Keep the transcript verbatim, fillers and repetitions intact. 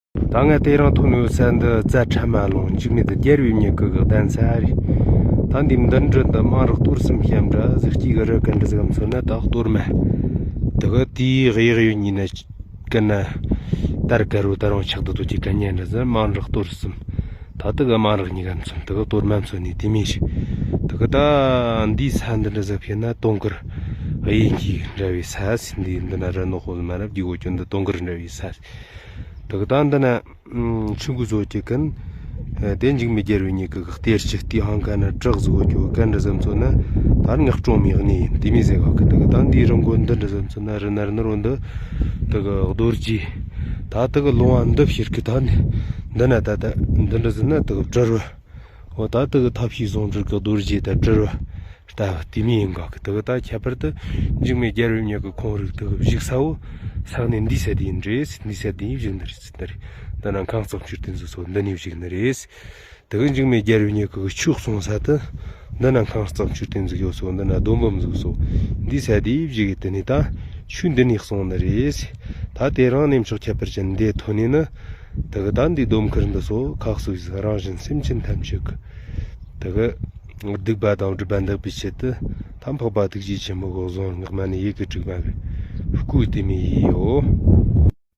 ད་ང་དེ་རིང་ཐོན་ཡོད་ས་འདི་རྩྭ་ཕྲན་མ་ལོང་འཇིགས་མེད་དུ་རྒྱལ་བའི་མྱུ་གུ་གི་གདན་ས་རེད། ད་འདི་མདུན་གྲལ་འདི་མང་རག་གཏོར་གསུམ་ཞབས་འདྲ་ཟིག་སྐྱེས་གི་རི་གན་འདྲ་ཟིག་མཚོན་ན་ད་གཏོར་མ། དེ་གི་དེའི་གཡས་གཡོན་གཉིས་ནས་ཀན་ན་དར་དཀར་རོ་ད་རུང་ཆག་ཏུ་དོ་ཀྱི་གན་ཉན་འདྲ་ཟིག་མང་རག་གཏོར་གསུམ། ད་དེ་གི་མང་རག་གཉིས་ཀ་མཚོན་དེ་གི་གཏོར་མ་མཚོན་ནི་དེ་མིན་ཞིག། དེ་གི་ད་འདིའི་ས་འདི་འདྲ་ཟིག་ཕྱིན་ན་དུང་དཀར་གཡས་འཁྱིལ་འདྲ་བའི་ས་ཟིག། འདི་འདི་ན་རི་ནག་པོ་ཟིག་མ་རབས་ཀྱི་འོ་ཀྱོན་འདི་དུང་དཀར་འདྲ་བའི་ས་ཟིག། དག་ད་འདི་ན་ཆུ་འགོ་བཟོ་གི་ཀན། དེ་འཇིགས་མེད་རྒྱལ་བའི་མྱུ་གུ་གི་གཏེར་གྱི་དེའི་ཧང་ཀ་ན་བྲག་བཟོ་གི་ཀན་འདྲ་ཟིག་མཚོན་ན་ད་ངག་སྲུང་མའི་གནས་ཡིན་དེ་མོ་ཟེར་གོ་གི། དག་ད་འདིའི་རི་མགོ་འདི་འདྲ་ཟིག་མཚོན་ན་རི་ནར་ནུར་བོ་འདི་དེ་གི་རྡོ་རྗེ། ད་དེ་གི་ལུང་བ་འདི་ཕྱིར་གི་ད་འདི་ན་ད་ད་འདི་འདྲ་ཟིག་ན་དེ་གི་བྲག་རི། འོ་ད་དེ་གི་ཐབས་ཤེས་ཟུང་འབྲེལ་གི་རྡོ་རྗེ་དང་བྲག་རི། ལྟ་བུ་དེ་མོ་ཡིན་གོ་གི། དེ་གི་ད་ཁྱད་པར་དུ་འཇིགས་མེད་རྒྱལ་བའི་མྱུ་གུ་ཁོང་རིགས་དེ་གི་བཞུགས་ས་བོ་ས་གནས་འདི་ས་དེ་ཡིན་རེད། འདི་ས་དེ་ཡིན་བཞུགས་ནི་རེད་ཟེར་ནི་རེད། འདི་ན་ཁང་གཙང་མཆོད་རྟེན་བཟོ་སོ་འདི་ནས་བཞུགས་ནི་རེད། དེ་གི་འཇིགས་མེད་རྒྱལ་བའི་མྱུ་གུ་གི་ཆོས་གསུང་ས་དེ་འདི་ན་ཁང་གཙང་མཆོད་རྟེན་བཟོ་ཡོད་སོ་འདི་ན་སྡོམ་པ་བཟོ་སོ་འདི་ས་དེ་བཞུགས་ཡོད། དེ་ནས་ད་ཆོས་འདི་ནས་གསུང་ནི་རེད། ད་དེ་རིང་གནས་མཆོག་ཁྱད་པར་ཅན་འདི་ཐོན་ནས་ནི། དེ་གི་ད་འདི་སྡོམ་མཁར་འདི་སོ་ཁག་སོ་ཡིས་རང་བཞིན་སེམས་ཅན་ཐམས་ཅད་གི། དེ་གི་སྡིག་པ་དང་སྒྲིབ་པ་འདག་པའི་ཆེད་དུ་ད་འཕགས་པ་ཐུགས་རྗེ་ཆེན་པོ་གི་གཟུངས་སྔགས་མ་ཎི་ཡི་གེ་དྲུག་མ་གི་བཀོད་དེ་མོ་ཡིན་ཡོད།